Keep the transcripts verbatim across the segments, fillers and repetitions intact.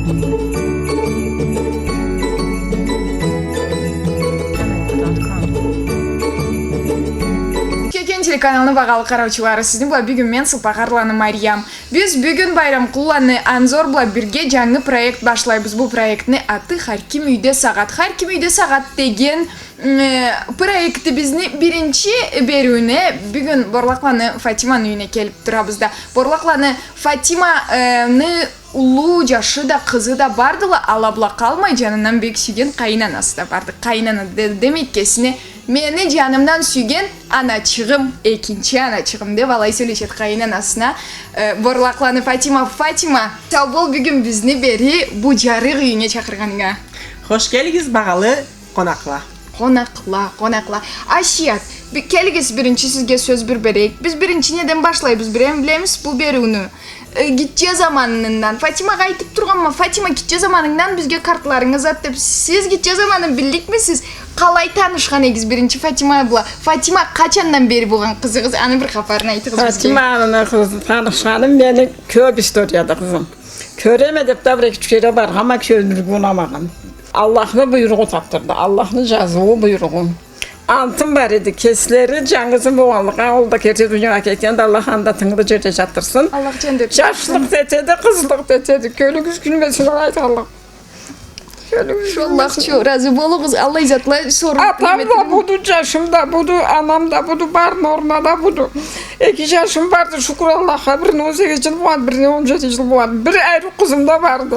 Кёкен телеканалны багъалы къараучулары, сизни бла бюгюн мен, Сылпагъарланы Мариям. Биз бюгюн Байрамкъулланы Анзор бла бирге джангы проект башлайбыз. Бу проектни аты «Хар ким юйде сагъат». «Хар ким юйде сагъат» деген, м, э, проектибизни биринчи бериуюне бюгюн Борлакъланы Фатиманы юйюне келиб турабыз да. Борлакъланы Фатиманы уллу джашы да, къызы да бардыла, ала бла къалмай, джанындан бек сюйген къайын анасы да барды. Къайын ана де-, демек кесине, мени джанымдан сюйген аначыгъым, экинчи аначыгъым деб, алай сёлешеди къайын анасына, э, Борлакъланы Фатима. Фатима, сау бол бюгюн бизни бери бу джарыкъ юйюнге чакъыргъанынга. Хош келигиз, багъалы къонакъла. Къонакъла, къонакъла. Асият, би-, келигиз, биринчи сизге сёз бир берейик. Биз биринчи неден башлайбыз, бир эм билемисиз бу бериуню? Э, гитче заманындан. Фатимагъа айтыб тургъанма, Фатима, гитче заманынгдан бизге къартларынгы зат деб. Сиз гитче заманын билликмисиз? Къалай танышхан эдигиз биринчи Фатима бла? Фатима къачандан бери болгъан къызыгъыз? Аны бир хапарын айтыгъыз бизге. Фатиманы къызы танышханым мени кёб историяда, къызым. Кёреме деб да бир-эки-юч кере баргъанма, кёлюме унамагъан. Аллахны буйругъу табдырды. Аллахны джазыуу, буйругъу. Антым бар эди, кеслери джангызы болгъанлыкъгъа, ол да керти дуниягъа кетгенди, Аллах аны да тынгылы джерде джатдырсын. Аллах джандетде. Джашлыкъ да этеди, къызлыкъ да этеди. Кёлюгюз кюлмесин, алай айтханлыкъ. Кёлюгюз кюлмесин. Аллах ючюн разы болугъуз, аллай затла соруу. Атам да буду, джашым да буду, анам да буду, барын орнуна да буду. Эки джашым барды, шукур Аллахха, бирине он сегиз джыл болгъан, бирине он джети джыл болгъан. Бир айры къызым да барды.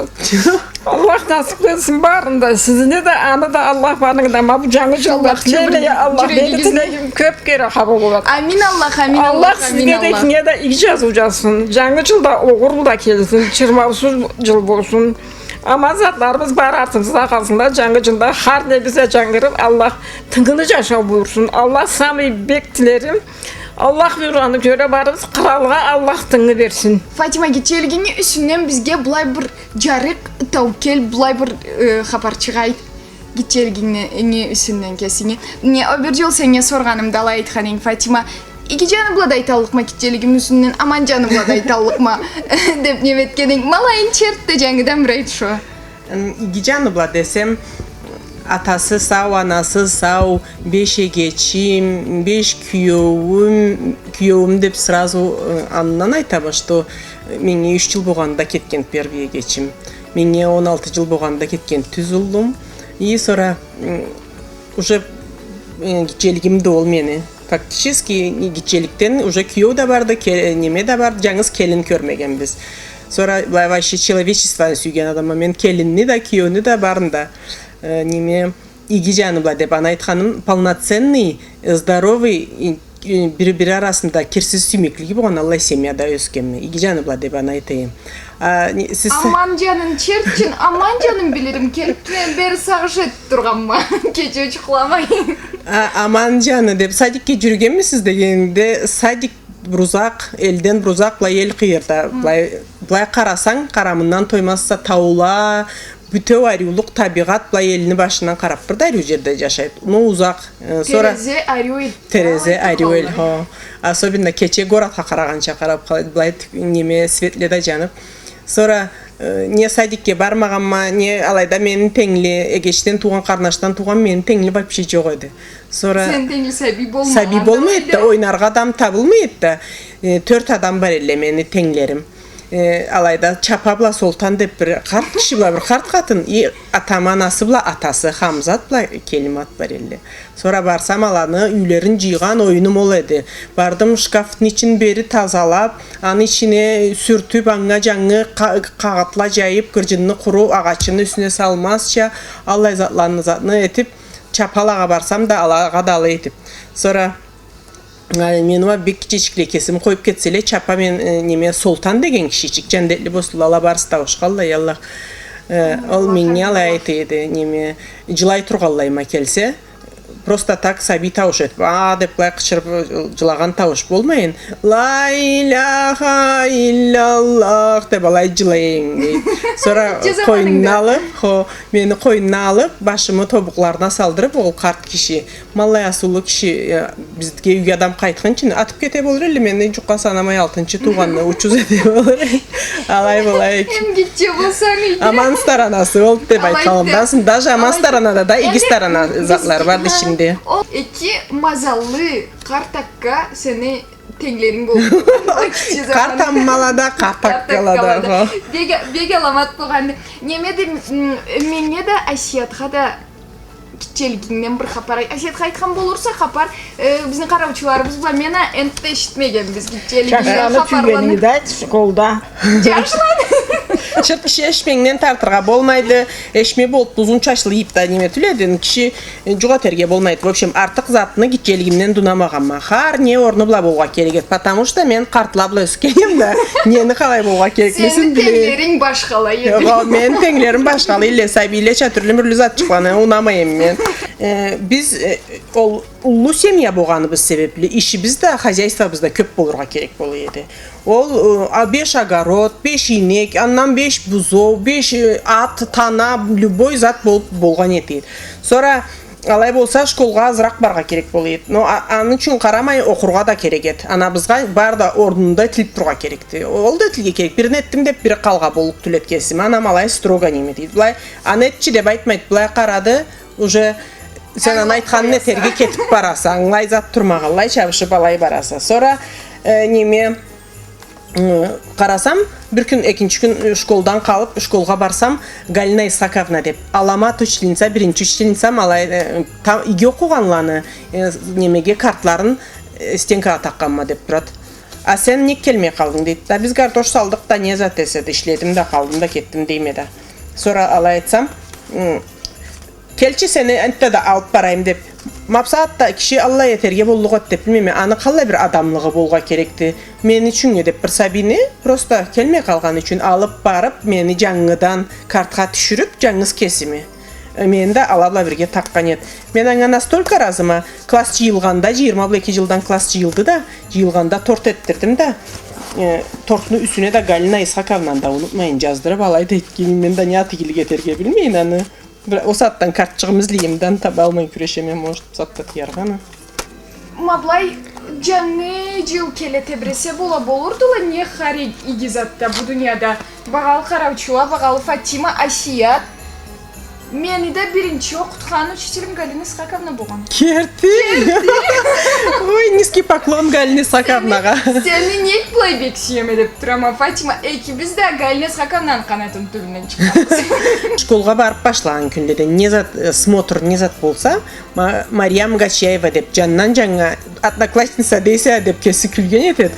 Аллах насыб этсин барын да, сизни да, аны да, Аллах барынгы да, ма бу джангы джылда тилеме, я Аллах, мени тилегим кёб кере къабыл болад. Амин Аллах, амин Аллах, амин Аллах. Аллах сизге да, экинге да иги джазыу джазсын. Джангы джылда огъурлу да келсин, чырмаусуз джыл болсун. Аман затларыбыз бар артыбызда къалсынла, джангы джылда хар небиз да джангырыб, Аллах тынгылы джашау буюрсун. Аллах, самый бек тилерим, Аллах буюргъанын кёре барыбыз, къралгъа Аллах тынгы берсин. Фатима, гитчелигинги юсюнден бизге былай бир джарыкъ, таукел, былай бир, э, хапарчыкъ айт. Гитчелигинги юсюнден кесинги. Не, ол бир джол сеннге соргъанымда алай айтхан эдинг, Фатима. Иги джаны бла да айталлыкъма гитчелигим юсюнден, аман джаны бла да айталлыкъма деб неме этген эдинг. Ма алайын чертт да, джангыдан бир айт шо. М, иги джаны бла десем, атасы сау, анасы сау, беш эгечим, беш киеуюм, киеуюм деб сразу, э, андан айтама, что, э, меннге юч джыл болгъанда кетген первый эгечим. Меннге он алты джыл болгъанда кетген тюз уллум. И сора, м, уже, э, гитчелигим да ол мени. Фактически, гитчеликден уже киеу да барды, ке-, неме да барды, джангыз келин кёрмегенбиз. Сора былай вообще человечествону сюйген адамма мен келинни да, киеуню да, барын да, э, неме, иги джаны бла деб аны айтханым, полноценный, э, здоровый, э, э, бири-бири арасында кирсиз сюймеклиги болгъан аллай семьяда ёсгенме. Иги джаны бла деб аны айтайым. А, не, сиз... Аман джанын чертчи, аман джанын билирим, келиб, мен бери сагъыш этиб тургъанма. Кече джукъламай. А, аман джаны деб, садикге джюрюгенмисиз дегенде, садик бир узакъ, элден бир узакъ, былай эл къыйырда, былай, былай къарасанг, къарамындан тоймазса, таула, бютеу ариулукъ табигъат, былай элни башындан къараб, бир да ариу джерде джашайды. Но узакъ, э, сора... Терезе ариу эл. Терезе ариу эл, хо. Особенно кече городха къарагъанча къараб къалады, былай тю-, неме, светле да джаныб. Сора, э, не садикге бармагъанма, не алайда мени тенгли, эгечден туугъан, къарнашдан туугъан мени тенгли вообще джокъ эди. Сора... Сени тенгли сабий болмагъан. Сабий болмай эди да, ойнаргъа адам табылмай эди да. Э, тёрт адам бар элле мени тенглерим. Э, алайда Чапа бла Солтан деб бир къарт киши бла бир къарт къатын, и атамы анасы бла атасы Хамзат бла Келимат бар элле. Сора барсам, аланы юйлерин джыйгъан оюнум ол эди. Бардым, шкафны ичин бери тазалаб, аны ичине сюртюб, анга джангы къа-, къагъытла джайыб, гырджынны къуру агъачны юсюне салмазча, аллай затланы, затны этиб, Чапалагъа барсам да, алагъа да алай этиб. Сора Ай, мени уа бек кичичикле кесими къоюб кетселе, Чапа мен, э, неме, Солтан деген кишичик, джандетли болсунла, ала барысы да ауушханла, я Аллах. Э, ол меннге алай айта эди, неме, джылай тургъанлайыма келсе, Просто так сабий таууш этип, а деп былай къычырып, э, жылагъан таууш болмайын. «Ла иляха илляллах» деп алай жылайын, дейт. Сора къойнуна алып, хо, мени къойнуна алып, башымы тобукъларына салдырып, ол къарт киши, ма аллай асыулу киши, э, бизге юйге адам къайтхынчы атып кете болур элле, мени жукъгъа санамай, алтынчы туугъанны учуз эте болур. Алай-былай. Эм гитче болсанг, иги. Аман сторонасы ол деп айтханымдан сынг. Даже аман сторонада да иги сторона затлары бар ичинде. Ол эки мазаллы къарт акка сени тенглеринг болур. Къарт аммалада, къарт аккалада. Бек, бек аламат болгъанды. Неме да, м, меннге да, Асиятха да гитчелигингден бир хапар айт. Асиятха айтхан болурса хапар, э, бизни къараучуларыбыз бла мен а энтда эшитмегенбиз гитчелигинден хапарланы. Чашланы тюйгенингде школда. Чашланы. Чырт киши эшменден тартыргъа болмайды. Эшме болуп, узун чашлы ийип да неме тюл эдинг, киши, э, жукъ этерге болмайды. В общем, артыкъ затны гитчелигимден да унамагъанма. Хар не орну бла болургъа керек эди. Потому что мен къартла бла ёсгенме да, нени къалай болургъа кереклисин билеме. Сени тенглеринг башхалай эди. Огъай, мени тенглерим башхалай элле, сабийлеча тюрлю-мюрлю затчыкъланы унамайма мен. Э, биз, э, ол уллу семья болгъаныбыз себепли, ишибиз да, хозяйствобуз да кёп болургъа керек бола эди. Ол, э, а, беш огород, беш ийнек, андан беш бузоу, беш, э, ат, тана, любой зат болуп болгъан эди. Сора алай болса, школгъа азыракъ барыргъа керек бола эди. Но а-, аны ючюн къарамай, окъургъа да керек эди. Анабызгъа бары да орнунда этилип турургъа керекди. Ол да этилирге керек. Бирин этдим деп, бири къалгъа боллукъ тюл эди кесими. Анам алай строго неме дейди. Былай, аны этчи деп айтмайды. Былай къарады, уже сен аны айтханын этерге кетип бараса. Ангылай зат турмагъанлай, чабышып алай бараса. Сора, э, неме, Ы, къарасам, бир кюн, экинчи кюн, ы, школдан къалып, школгъа барсам, Галина Исхаковна деп, аламат учительница, биринчи учительницам, алай, ы, та-, иги окъугъанланы, ы, немеге, картларын, ы, стенкагъа такъгъанма деп турады. А сен нек келмей къалдынг, дейди. Да биз гардош салдыкъ да, не зат эсе да, ишледим да, къалдым да, кетдим, дейме да. Сора алай айтсам, ы, Келчи, сени энтда да алып барайым деп. Ма бусагъатда киши аллай этерге боллукъ эди деп билмейме. Аны къаллай бир адамлыгъы болургъа керекди. Мени ючюннге деп бир сабийни просто келмей къалгъаны ючюн алып барып, мени жангыдан картха тюшюрюп, жангыз кесими. Э, мени да ала бла бирге такъгъан эди. Мен анга настолько ыразыма, класс жыйылгъанда, жыйырма бла эки жылдан класс жыйылды да, жыйылгъанда торт этдирдим да, э, тортну юсюне да Галина Исхаковнаны да унутмайын жаздырып, алай да этгеним, мен да не зат игилик этерге билмейин аны. Бир-, ол сагъатдан картчыгъымы излейме да, табалмай кюрешеме, может, бусагъатда тыяргъа аны. Ма былай, жангы жыл келе тебресе бола болурдула, не хар иги затда бу дунияда. Багъалы къараучула, багъалы Фатима, Асият. Мени да биринчи окъутхан учителим Галина Исхаковна болгъан. Керти? Керти. Ой, низкий поклон Галина Исхаковнагъа. Сени, сени нек былай бек сюеме деп турама, Фатима. Экибиз да Галина Исхаковнаны къанатыны тюбюнден Школгъа барып башлагъан кюнледен не зат, э, смотр, не зат болса, Ма-, Мариям Гачияева деп, жандан жаннга, одноклассница дейсе деп кеси кюлген этет.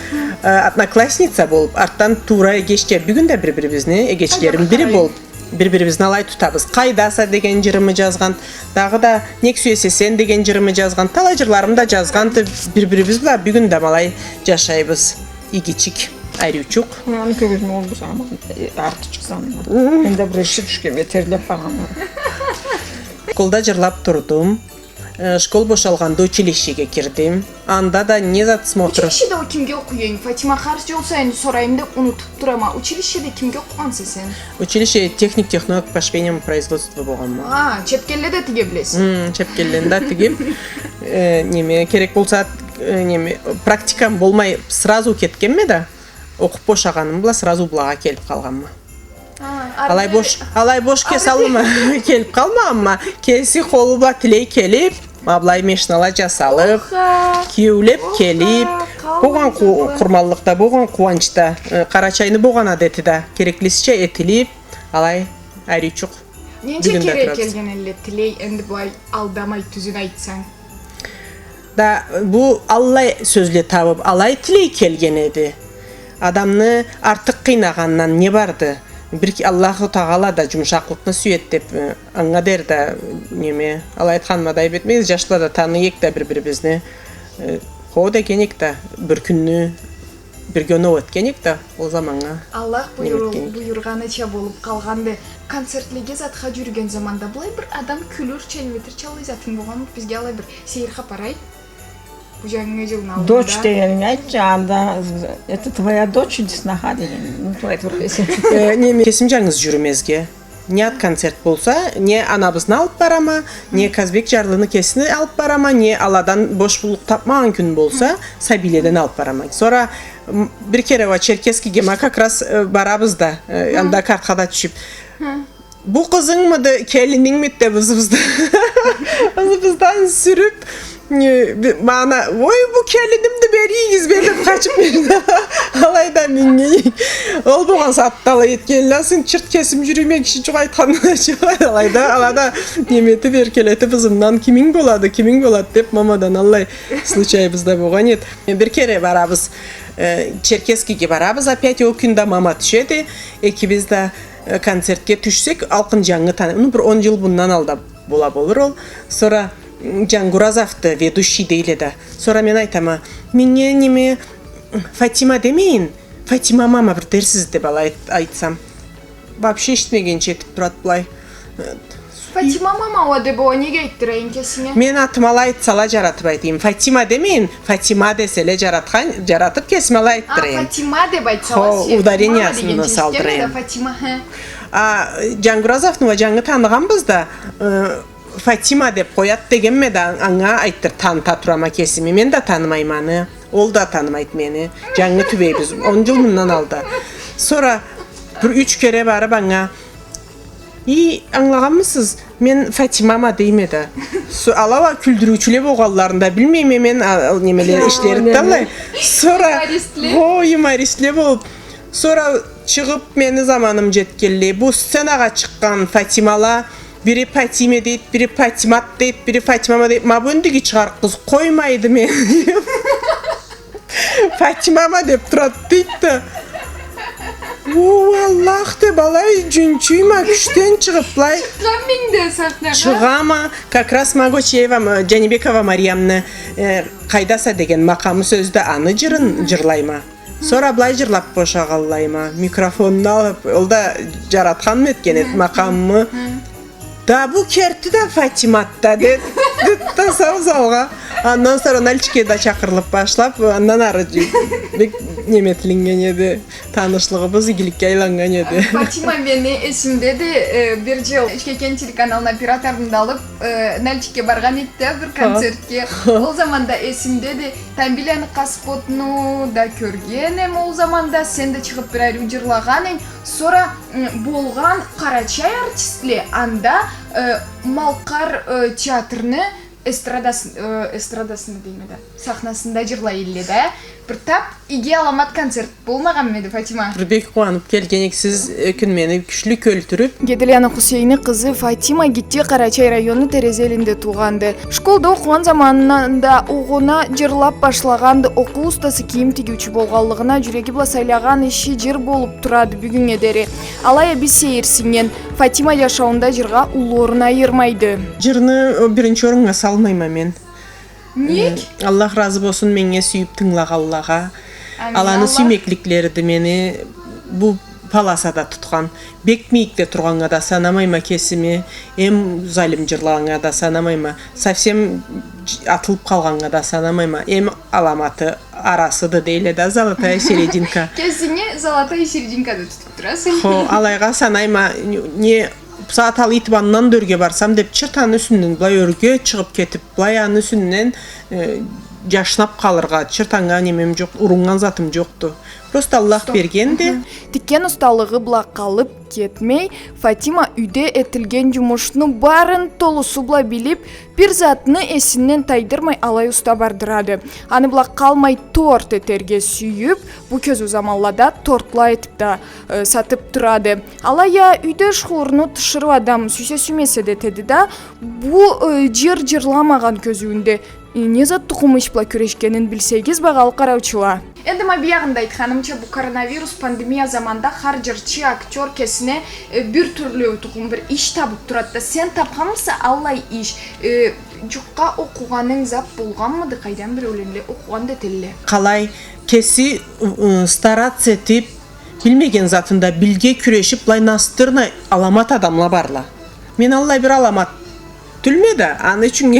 Э, одноклассница болуп, артдан туура эгечча, бюгюн да бир-бирибизни эгечлерибизни бири болуп, бир-бирибизни алай тутабыз. «Къайдаса» деген жырымы жазгъан, дагъыда «Нек сюесе сен» деген жырымы жазгъан, талай жырларымы да жазгъан, бир-бирибиз бла бюгюн да ма алай жашайбыз. Игичик, ариучукъ. Аны кёргюзме болмаса, аман, э, артычыкъ санына. Мгм. Энди бир эши тюшген, этерлеп баргъанлар. Школда жырлап турдум. Э, школ бошалгъанда училищеге кирдим. Анда да не зат смотр. Училищеде о кимге окъуй эдинг? Фатима, хар жол сайын сорайым деп унутуп турама. Училищеде кимге окъугъанса сен? Училище техник-технолог по швейному производству болгъанма. А, чепкенле да тиге билесе? Мм, чепкенлени да тигип, э, неме, керек болса, э, неме, практикам болмай, сразу кетгенме да, окъуп бошагъаным бла сразу былагъа келип къалгъанма. А, алай бош, алай бош кеси аллыма келип къалмагъанма, кеси къолу бла тилей келип, ма былай машинала жасалып, киеулеп келип, болгъан къу-, къурманлыкъда, болгъан къууанчда, э, къарачайны болгъан адети да кереклисича этилип, алай ариучукъ. Ненча кере келген элле тилей, энди былай алдамай, тюзюн айтсанг? Да, бу аллай сёзле табып, алай тилей келген эди. Адамны артыкъ къыйнагъандан не барды? Бир ки-, Аллаху Тагъала да жумушакълыкъны сюет деп, э, анга дери да, неме, алай айтханыма да айып этмегиз, жаш бла да таный эк да бир-бирибизни, э, хо деген эк да, бир кюнню Бирге оноу этгенек да, ол заманнга. Аллах буюру-, буюргъаныча болуп къалгъанды. Концертлеге затха джюрюген заманда былай бир адам кюлюрча, неметирча алай затынг болгъанмы? Бизге алай бир сейир хапар айт. Бу джангы джылны аллында. Дочь дегенинги айтчы, анда, это твоя дочь или сноха деген. Ну, былай туруп эсе. Э, неме, кесим джангыз джюрюмезге. Не ат концерт болса, не анабызны алып барама, не Казбек джарлыны кесин алып барама, не аладан бош боллукъ тапмагъан кюн болса, сабийледен алып барама. Сора, м, бир кере уа Черкесскийге ма как раз, э, барабыз да, э, анда картха да тюшюп. Бу къызынгмыды, келинингмиди деп ызыбыздан, ызыбыздан сюрюп, э, би-, ма ана, ой, бу келинимди, беригиз, бери деп къачып берди. Алайда мингенек. Ол болгъан сагъатда алай этгенле, сен чырт кесим джюрюйме, киши джукъ айтхандан чыгъар. Алайда, алада неметип, эркелетип ызымдан, киминг болады, киминг болады деп, мамадан аллай случайыбыз да болгъан эди. Бир кере барабыз, э, Черкесскийге барабыз, опять ол кюн да мама тюшеди, экибиз да э, концертге тюшсек, алкъын джангы таны-, ну, бир он джыл мындан алда бола болур ол. Сора, м, Джангуразовду, ведущий дейле да. Сора мен айтама, меннге неме, Фатима демейин, Фатима мама бир дерсиз деп алай айт-, айтсам. Вообще эшитмегенча этип турады былай. Э, Фатима мама уа деп, уа неге айтдырайын кесинге? Мен атым алай айтсала, джаратып айтайым. Фатима демейин, Фатима деселе, джаратхан, джаратып кесим алай айтдырайым. А, Фатима деп айтсала, хо, ударениясын салдырайым. Фатима, хе. А, Джангуразовну уа джангы таныгъанбыз да, э, Фатима деп къояды дегенме да, анга айтдыр, таныта турама кесими. Мен да танымайма аны, ол да танымайды мени. Джангы тюбейбиз, он джыл мындан алда. Сора бир юч кере барып анга, и, ангылагъанмысыз? Мен Фатимама дейме да. Су-, ала уа кюлдюрюучюле болгъанларын да билмейме мен, а, а, немеле, ишлериб да алай. Сора, юмористле. Хо, юмористле болуп. Сора чыгъып, мени заманым джетгенлей, бу сценагъа чыкъгъан Фатимала, бири Патиме дейд, бири Патимат дейд, бири Фатимама дейд. Ма бу эндиги чыгъарыкъ къыз къоймайды мени. Фатимама деп турады дейд да. О, Аллах деп, алай джунчуйма, кючден чыгъып былай. Чыкъгъанмыды сахнагъа? Чыгъама, как раз Магочиева, м, Джанибекова Мариямны, э, «Къайдаса» деген макъамы сёзде аны джырын джырлайма. Сора былай джырлап бошагъанлайма, микрофонну алып, ол да джаратханмы этген эд макъамымы. Да бу керти да Фатимат да, дед-, дед да сау залгъа. Андан сора Нальчикге да чакъырылып башлап, андан ары джи-, бек неметилиннген эди. Танышлыгъыбыз игиликге айланнган эди. Фатима, мени эсимдеди, э, бир джыл Учкекен телеканалны операторун да алып, э, Нальчикге баргъан эдик да бир концертге. Ол заманда эсимдеди, Тамбийланы Къаспотну да кёрген эм ол заманда, сен да чыгъып бир ариу джырлагъан эдинг. Сора, м, болгъан къарачай артистле анда, э, Малкъар, э, театрны эстрадас-, э, эстрадасында дейме да, сахнасында джырлай элле да. Бир тап иги аламат концерт болмагъанмыды, Фатима? Бир бек къууанып келген эдик, сиз, э, кюн мени кючлю кёлтюрюп. Геделяны Хусейни къызы Фатима Гитче Къарачай районну Терезелинде туугъанды. Школда окъугъан заманында угъуна джырлап башлагъанды, окъуу устасы кийим тигиучю болгъанлыгъына джюреги бла сайлагъан иши джыр болуп турады бюгюннге дери. Алай а бир сейирсиннген Фатима джашауунда джыргъа уллу орун айырмайды. Джырны, э, биринчи оруннга салмайма мен. Ник? Э, Аллах разы болсун меннге сюйюп тынгылагъанлагъа. Амин. Аланы сюймекликлериди мени бу полосада тутхан. Бек мийикде тургъаннга да санамайма кесими, эм залим джырлагъаннга да санамайма, совсем дж-, атылып къалгъаннга да санамайма. Эм аламаты арасыды дейле да, золотая серединка. Кесинги золотая серединка да тутуп тураса. Хо, алайгъа санайма, не, не, бусагъат алай этип андан да ёрге барсам деп, чырт аны юсюнден былай ёрге чыгъып кетип, былай аны юсюнден, э, джашнап къалыргъа, чырт анга немем джокъ, уруннган затым джокъду. Просто Аллах бергенди. Тикген усталыгъы бла къалып кетмей, Фатима юйде этилген джумушну барын толусу бла билип, бир затны эсинден тайдырмай алай уста бардырады. Аны бла къалмай торт этерге сюйюп, бу кёзюу заманлада тортла этип да, э, сатып турады. Алай а юйде шуурну тиширыу адам сюйсе-сюймесе да этеди да, бу, э, джыр джырламагъан кёзюуюнде Э, не зат тукъум иш бла кюрешгенин билсегиз, багъалы къараучула. Энди ма биягъында айтханымча, бу коронавирус пандемия заманда хар джырчы, актёр кесине, э, бир тюрлю тукъум бир иш табыб турады да, сен табханмыса аллай иш, э, джукъгъа окъугъанынг зат болгъанмыды, къайдан биреуле окъугъан да этелле? Къалай, кеси, ы, стараться этиб, билмеген затын да билирге кюрешиб, былай настырно аламат адамла барла. Мен аллай бир аламат тюлме да, аны ючюн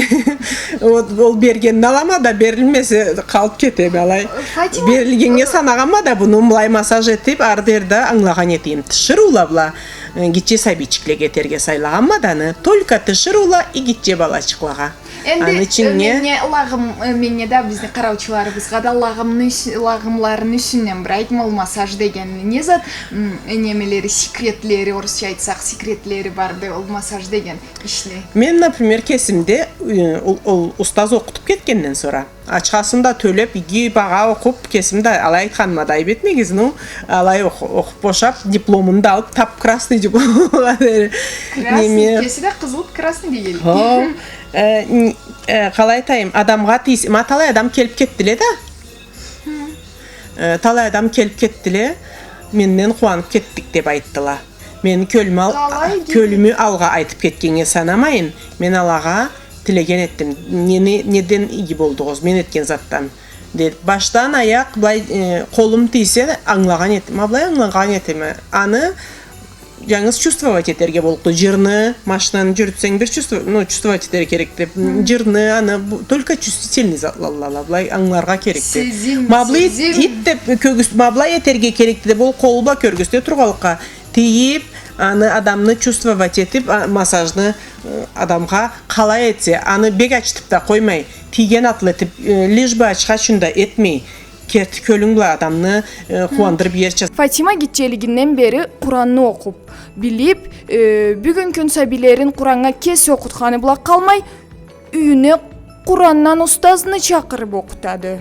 ол, ол бергенни алама да, берилмесе къалыб кетеме алай. Фатима. Берилгеннге санагъанма да, муну былай массаж этиб, ары-дери да ангылагъан этеме. Тиширыула бла, э, гитче сабийчиклеге этерге сайлагъанма да аны, только тиширыула и гитче балачыкълагъа. Энди, аны ючюн, э, не, меннге лагъым, э, меннге да, бизни къараучуларыбызгъа да лагъымны юс-, лагъымларыны юсюнден бир айтма, ол массаж деген не зат, м, немелери, секретлери, орусча айтсакъ, секретлери барды ол массаж деген ишни. Мен, например, кесимде, э, ол, ол устаз окъутуб кетгенден сора, ачхасын да тёлеб, иги багъа окъуб, кесим да, алай айтханыма да айыб этмегиз, ну, алай окъ-, окъуб бошаб, дипломун да алыб, таб красный дипломгъа дери. Красный, неме, кеси да къызыл, красный дегенлик. Хо. Э, н-, э, къалай айтайым, адамгъа тийсе, ма талай адам келиб кетдиле да. Хы. Э, талай адам келиб кетдиле, менден къууаныб кетдик деб айтдыла. Мени кёлюмю ал-, кёлюмю алгъа айтыб кетгеннге санамайын, мен алагъа тилеген этдим. Нени, неден иги болдугъуз, мен этген затдан? Деб, башдан аякъ, былай, э, къолум тийсе, ангылагъан эт-, ма былай ангылагъан этеме. Аны джангыз чувствовать этерге боллукъду. Джырны, машинаны джюрютсенг бир чувство-, ну, чувствовать этерге керекди. Хы. Джырны, аны, бу, только чувствительный затла, былай ангыларгъа керекди. Сезим, ма былай сезим. Ит деб, кёгюз-, ма былай этерге керекди деб, ол къолу бла кёргюзте тургъанлыкъгъа, тийиб, аны адамны чувствовать этиб, а, массажны, э, адамгъа къалай этсе, аны бек ачытыб да къоймай, тийген атлы этиб, э, лишь бы ачха ючюн да этмей, керти кёлюнг бла адамны, э, хы, къууандырыб иерча. Фатима гитчелигинден бери Къуранны окъуб, билиб, э, бюгюн кюн сабийлерин Къураннга кеси окъутханы бла къалмай, юйюне Къурандан устазны чакъырыб окъутады.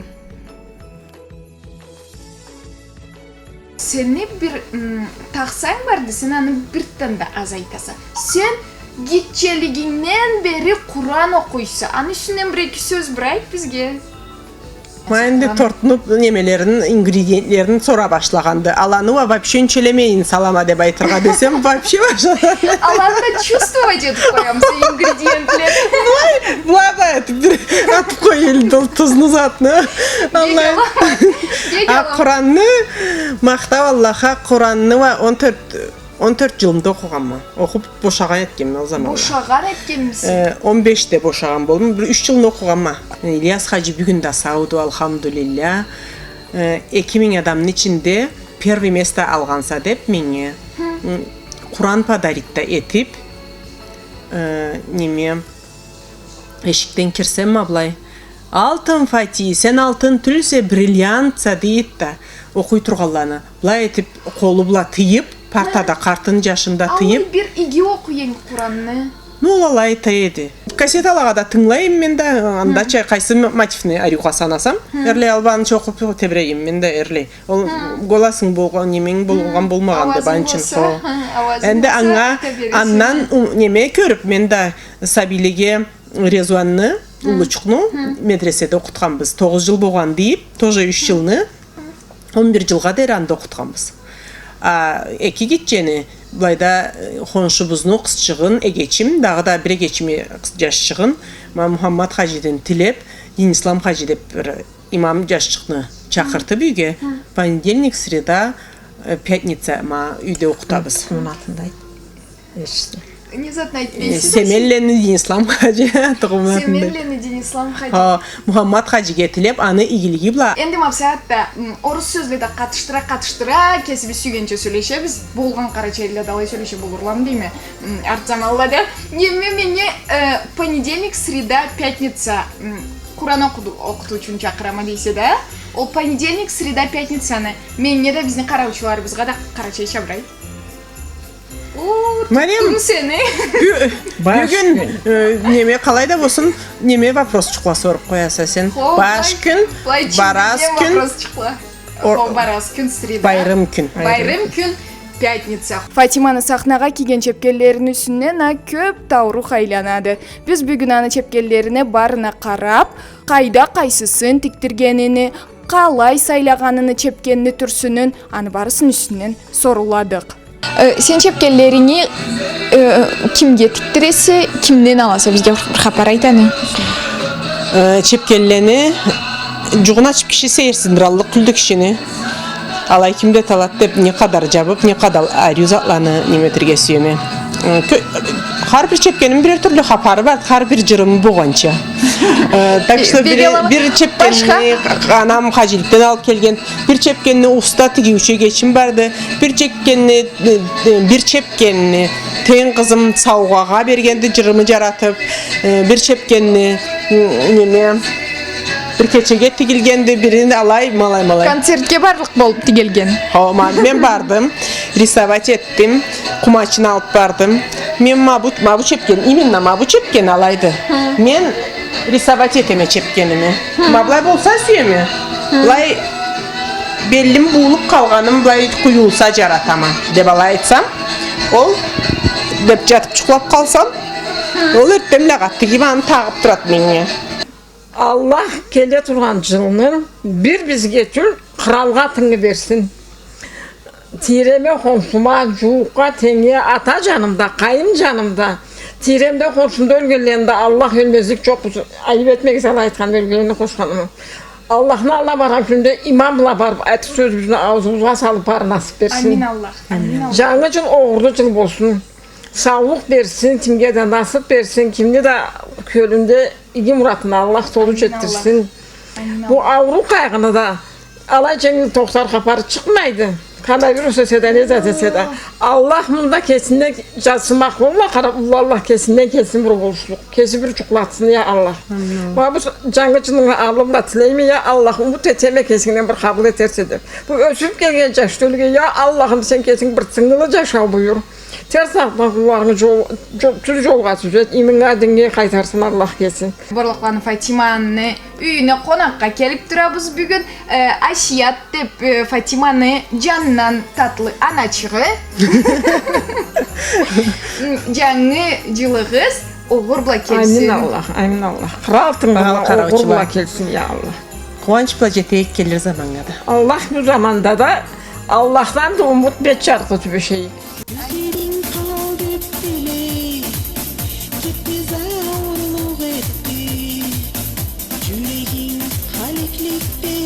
Сени бир, м, тахсанг барды, сен аны бирден да аз айтаса. Сен гитчелигингден бери Къуран окъуйса. Аны юсюнден бир-эки сёз бир айт бизге. Ма энди тортну немелерин, ингредиентлерин сора башлагъанды. Аланы уа вообще унча элемейин салама деб айтыргъа десем, вообще башлагъанды. Аланы да чувствовать этиб къоямыса ингредиентлерин? Былай, былай да этиб, бир атыб къоя эдим ол тузну, затны. Аллай. А Къуранны, махтау Аллахха, Къуранны уа он тёрт, он тёрт джылымда окъугъанма. Окъуб бошагъан этгенме ол заманла. Бошагъан этгенмисе? Э, он бешде бошагъан болдум. Бир юч джылны окъугъанма. Ильяс хаджи бюгюн да сауду, алхамдулиллях. Э, эки минг адамны ичинде первый место алгъанса деб меннге, хы, м, Къуран подарить да этиб, э, неме, эшикден кирсем, ма былай, «Алтын Фати, сен алтын тюлсе, бриллиантса», — дейди да, окъуй тургъанланы. Былай этиб, къолу бла тыйыб, партада къартын джашында тыйыб. Алай бир иги окъуй эдинг Къуранны. Ну, ол алай эте эди. Кассеталагъа да тынгылай эдим мен да, анда чай къайсы м-, мотивни ариугъа санасам, эрлай албанча окъуб тебрей эдим мен да эрлай. Ол голосунг болгъан, неменг болгъан болмагъанды, банчын, хо. Энди анга, андан, у-, неме кёрюб, мен да сабийлеге Резуанны, уллучукъну, медреседе окъутханбыз. Тогъуз джыл болгъан дейиб, тоже юч джылны, он бир джылгъа дери анда окъутханбыз. А эки гитчени, былайда, э, хоншубузну къызчыгъын, эгечим, дагъыда бир эгечими къыз-, джашчыгъын, ма Мухаммад хаджиден тилеб, Динислам хаджи деб бир имам джашчыкъны чакъыртыб юйге, понедельник, среда, э, пятница ма юйде окъутабыз. Тукъумун атын да айт. Эшитсин. Не затны айтыб эсиз? Семенлени Динислам хаджи, тукъумун атын да айт. Семенлени Динислам хаджи. Хо, Мухаммад хаджиге тилеб, аны игилиги бла. Энди ма бусагъатда, м, орус сёзле да къатышдыра-къатышдыра, кесибиз сюйгенча сёлешебиз. Болгъан къарачайлыла да алай сёлеше болурламы дейме, м, арт заманлада. Неме, меннге, э, понедельник, среда, пятница, м, Къуран окъуду-, окъутуу ючюн чакъырама дейсе да, ол понедельник, среда, пятницаны меннге да, бизни къараучуларыбызгъа да къарачайча бир айт. О, Марем, тутдум сени. Бю-, баш бюгюн, кюн. Э, неме, къалай да болсун, неме, вопросчукъла соруп къояса сен. Хо, баш кюн, барас кюн, вопросчукъла. Хо, барас кюн, среда. Байрым кюн. Байрым кюн. Пятница. Фатиманы сахнагъа кийген чепкенлерини юсюнден а кёп таурух айланады. Биз бюгюн аны чепкенлерине барына къарап, къайда къайсысын тикдиргенини, къалай сайлагъаныны чепкенни тюрсюнюн, аны барысыны юсюнден соруладыкъ. Э, сен чепкенлеринги, э, кимге тикдиресе, кимден аласа, бизге бир хапар айт аны. Э, чепкенлени джугъун ачып киши сейирсиндираллыкъ тюлдю кишини. Алай ким да эталады деп, не къадар джабып, не къадар ариу затланы неме этерге сюеме. Э, кё-, хар бир чепкеними бирер тюрлю хапары бар, хар бир джырымы болгъанча. Э, так что бир, бир чепкенни анам хаджиликден алып келген, бир чепкенни уста тигиучю эгечим барды, бир чепкенни, э, э, бир чепкенни тенг къызым саугъагъа бергенди, джырымы джаратып, э, бир чепкенни, м, неме, бир кечеге тигилгенди, бирин алай, ма алай, ма алай. Концертге барлыкъ болуп тигилген. Хо, ма, мен бардым, рисовать этдим, къумачын алып бардым. Мен ма бу, ма бу чепкен, именно ма бу чепкен алайды. Мен рисовать этеме чепкеними. Ма былай болса сюеме. Былай белим буулуп къалгъаным былай къуюлса джаратама, деп алай айтсам, ол деп джатып джукълап къалсам, ол эртденблагъа тигип аны тагъып турады меннге. Аллах келе тургъан джылны бир бизге тюл, къралгъа атынгы берсин. Тийреме, хоншума, джууукъгъа, тенгнге, ата джанымда, къайын джанымда, тийремде, хоншумда ёлгенлени да, Аллах ёлмезлик джокъ. Айып этмегиз, алай айтхан ёлгенлени къошханымы. Аллахны аллына баргъан кюнде иман бла барып, айтыр сёзюбюзню аузубузгъа салып барыргъа насып берсин. Амин, Аллах. Амин, Аллах. Джангы джыл огъурлу джыл болсун. Саулукъ берсин, кимге да насып берсин, кимни да кёлюнде иги муратына Аллах толу джетдирсин. Амин, Аллах. Амин, Аллах. Бу ауруу къайгъыны да алай дженгил тохтар хапары чыкъмайды. Коронавирус эсе да, не зат эсе да. Аллах мында кесинден джасымакълыкъ бла къарап, уллу Аллах кесинден кесин бир болушлукъ, кеси бир джукълатсын, я Аллах. Амин, Аллах. Ма бу джангы джылны аллы бла тилейме, я Аллах, умут этеме, кесингден бир къабыл этерсе деп. Бу ёсюп келген джаш тёлюге, я Аллахым, сен кесинг бир тынгылы джашау буюр. Терс атхан къулларынгы джол-, джол-, тюз джолгъа тюзет, иманнга, диннге къайтарсын Аллах кеси. Борлакъланы Фатиманы юйюне къонакъгъа келип турабыз бюгюн. Э, Асият деп, э, Фатиманы джанындан татлы аначыгъы. М, джангы джылыгъыз огъур бла келсин. Амин Аллах, амин Аллах. Кърал тынгылы огъур бла келсин, я Аллах. Къууанч бла джетейик келир заманнга да. Аллах бу заманда да, Аллахдан да умут бет джарыкълы тюбешейик. Кёзлеринг къал деп тилей, кетмез ауурлукъ этди. Джюрегинг халикликде,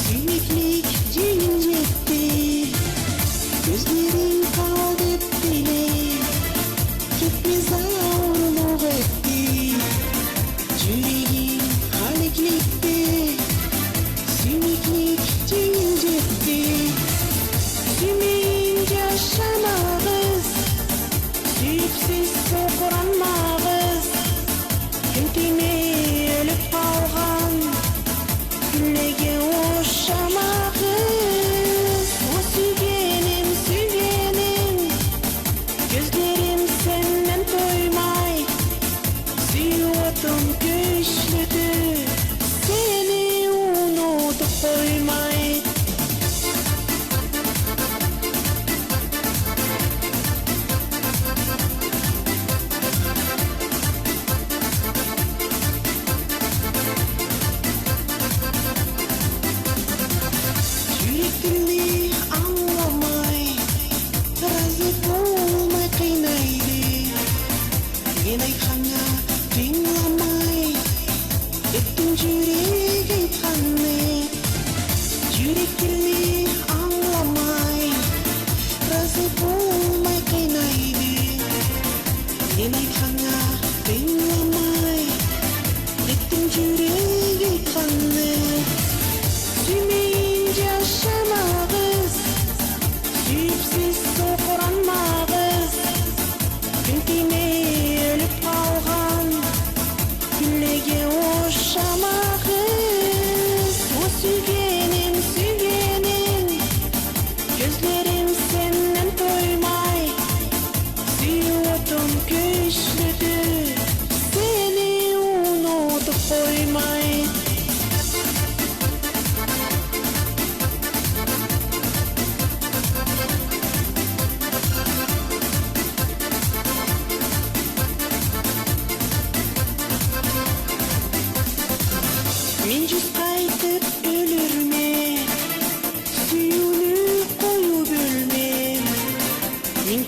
сюймеклик дженгил джетди. Кёзлеринг къал деп тилей, кетмез ауурлукъ этди. Джюрегинг халикликде, сюймеклик дженгил джетди. Сюймейин джашамагъыз, сюйюпсюз сокъуранмагъыз. Кюн тиймей ёлюп къалгъан кюнлеге ошамагъыз. О сюйгеним, сюйгеним, кёзлерим сенден тоймай. Сюйюу отум кючлюдю, сени унутуп къоймай. Джюрек тилни ангыламай, разы болмай къыйнайды. Мен айтханнга тынгыламай, этдинг джюрек айтханны. Джюрек тилни ангыламай, разы болмай къыйнайды. Мен айтханнга тынгыламай, этдинг джюрек айтханны. Сюймейин джашамагъыз, сюйюпсюз сокъуранмагъыз. Кюн тиймей ёлюп къалгъан кюнлеге ошамагъыз. О сюйгеним, сюйгеним, кёзлерим сенден тоймай. Сюйюу отум кючлюдю, сени унутуп къоймай.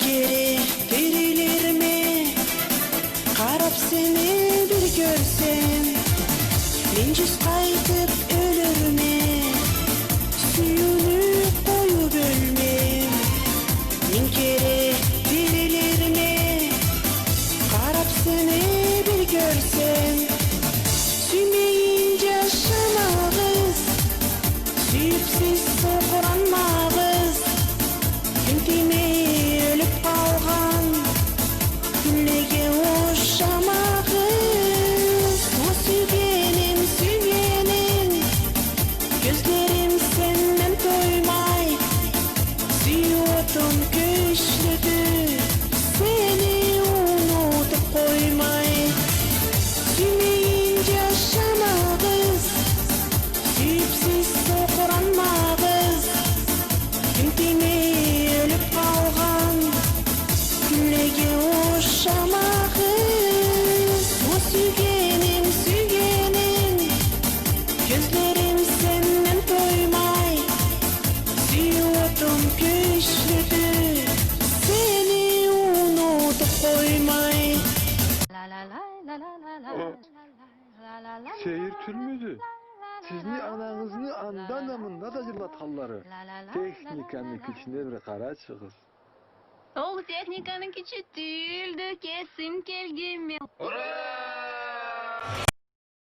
Кере тирилирме, къарап сени бир кёрсем, мен джюз къайтып ёлюрме, сюйюуню къоюп ёлмем. Минг кере тирилирме, къарап сени бир кёрсем, сюймейин джашамагъыз, сюйюп сиз сокъуранмагъыз. Кюн тиймей ёлюп къалгъан кюнлеге ушамагъыз. О, сюйгеним, сюйгеним, кёзлерим сенден тоймай. Сюйюу отум кючлюдю, сени унутуп къоймай. Сюймейин джашамагъыз, сюйюп сиз сокъуранмагъыз. Кюн тиймей ёлюп къалгъан кюнлеге ушамагъыз. О, сюйгеним, сюйгеним, кёзлерим сенден тоймай. Сюйюу отум кючлюдю, сени унутуп къоймай. Сейир тюлмюдю? Сизни анангызны анда да, мында да джырлатханлары. Техниканы кючюне бир къарачыгъыз. Ол техниканы кючю тюлдю, кесим келгенме. Ура!